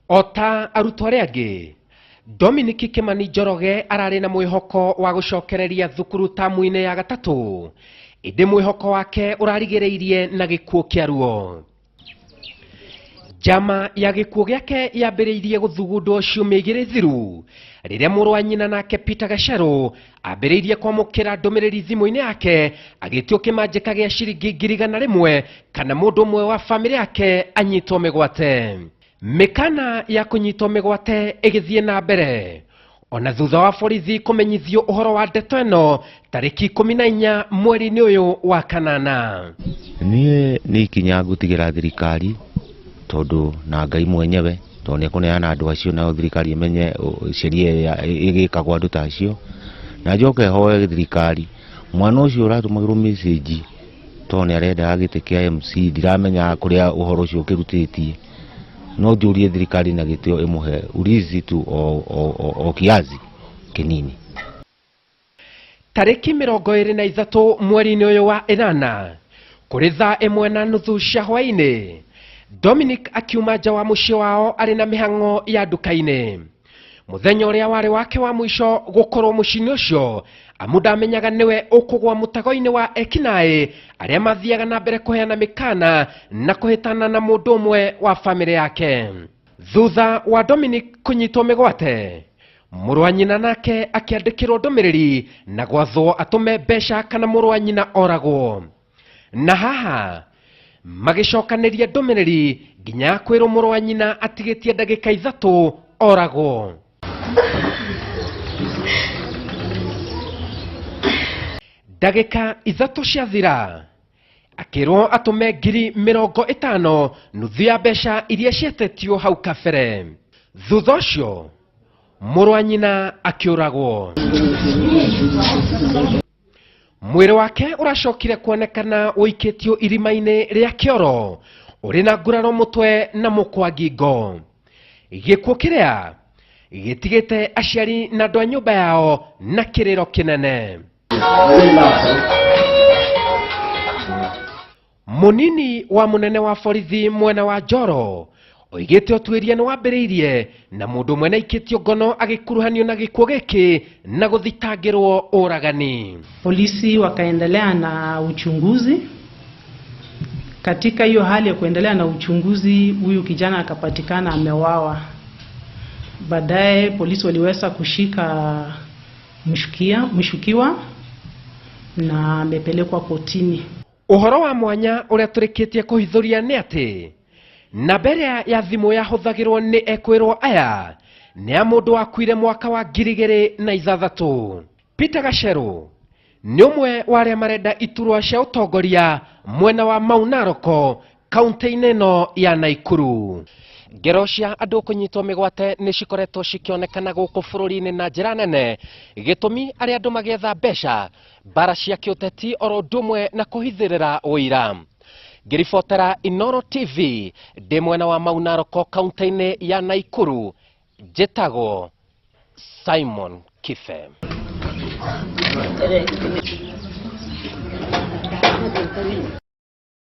O ta arutwo arĩa angĩ, Dominic Kimani Njoroge ararĩ na mwĩhoko wa gũcokereria thukuru tamu-inĩ ya gatatũ, ĩndĩ mwĩhoko wake ũrarigĩrĩirie na gĩkuũ kĩa ruo. Njama ya gĩkuũ gĩake yambĩrĩirie gũthugundwo ciumia igĩrĩ thiru, rĩrĩa mũrũ wa nyina nake Peter Gacerũ ambĩrĩirie kwamũkĩra ndũmĩrĩri thimũ-inĩ yake agĩtio kĩmanjĩka gĩa ciringi 100,000 kana mũndũ ũmwe wa bamĩrĩ yake anyitwo mĩgwate. Mĩkana ya kũnyitwo mĩgwate ĩgĩthiĩ na mbere ona thutha wa borithi kũmenyithio ũhoro wa ndeto ĩno tarĩki 14 mweri-inĩ ũyũ wa kanana. Niĩ nĩ ikinya ngũtigĩra thirikari tondũ na Ngai mwenyewe tondũ nĩ ekũneana andũ acio nayo thirikari ĩmenye sheria ĩrĩa ĩgĩkagwo andũ ta acio, na njoke hoe thirikari mwana ũcio ũratũmagĩrwo message tondũ nĩ arendaga gĩtĩ kĩa MC, ndiramenya kũrĩa ũhoro ũcio ũkĩrutĩtie, no njũrie thirikari na gĩtĩo ĩmũhe ulinzi tu o kiasi kĩnini. Tarĩki 23 mweri-inĩ ũyũ wa ĩnana kũrĩ thaa 1:30 cia hwaĩ-inĩ, Dominic akiuma nja wa mũciĩ wao arĩ na mĩhang'o ya nduka-inĩ. Mũthenya ũrĩa warĩ wake wa mũico gũkorwo mũciĩ-inĩ ũcio, amu ndamenyaga nĩwe ũkũgwa mũtego-inĩ wa ekinaĩ arĩa mathiaga na mbere kũheana mĩkana na kũhĩtana na mũndũ ũmwe wa bamĩrĩ yake. Thutha wa Dominic kũnyitwo mĩgwate, mũrũ wa nyina nake akĩandĩkĩrwo ndũmĩrĩri na gwathwo atũme mbeca kana mũrũ wa nyina oragwo. Na haha magĩcokanĩria ndũmĩrĩri nginya kwĩrwo mũrũ wa nyina atigĩtie ndagĩka 3 oragwo. Ndagĩka 3 ciathira akĩrwo atũme 50,000, nuthu ya mbeca iria ciatetio hau kabere. Thutha ũcio mũrũ wa nyina akĩũragwo. Mwĩrĩ wake ũracokire kuonekana ũikĩtio irima-inĩ rĩa kĩoro ũrĩ na nguraro mũtwe na mũkwa ngingo. Gĩkuũ kĩrĩa gĩtigĩte aciari na andũ a nyũmba yao na kĩrĩro kĩnene. Mũnini wa mũnene wa borithi mwena wa Njoro oigĩte ũtuĩria nĩ wambĩrĩirie na mũndũ ũmwe nĩaikĩtio ngono agĩkuruhanio na gĩkuũ gĩkĩ na gũthitangĩrwo ũragani. Polisi wakaendelea na uchunguzi. Katika hiyo hali ya kuendelea na uchunguzi, huyu kijana akapatikana amewawa. Baadaye polisi waliweza kushika mshukiwa na amepelekwa kotini. Ũhoro wa mwanya ũrĩa tũrĩkĩtie kũhithũria nĩ atĩ namba ĩrĩa ya thimũ yahũthagĩrwo nĩ ekwĩrwo aya nĩ ya mũndũ wakuire mwaka wa 2006. Peter Gacerũ nĩ ũmwe wa arĩa marenda iturwa cia ũtongoria mwena wa Mau Narok kaunti-inĩ ĩno ya Naikuru. Ngero cia andũ kũnyitwo mĩgwate nĩ cikoretwo cikĩonekana gũkũ bũrũri-inĩ na njĩra nene, gĩtũmi arĩa andũ magĩetha mbeca, mbara cia kĩũteti oro ũndũ ũmwe na kũhithĩrĩra ũira. Ngĩribotera Inooro TV ndĩ mwena wa Mau Narok kaunti-inĩ ya Naikuru, njĩtagwo Simon Kibe.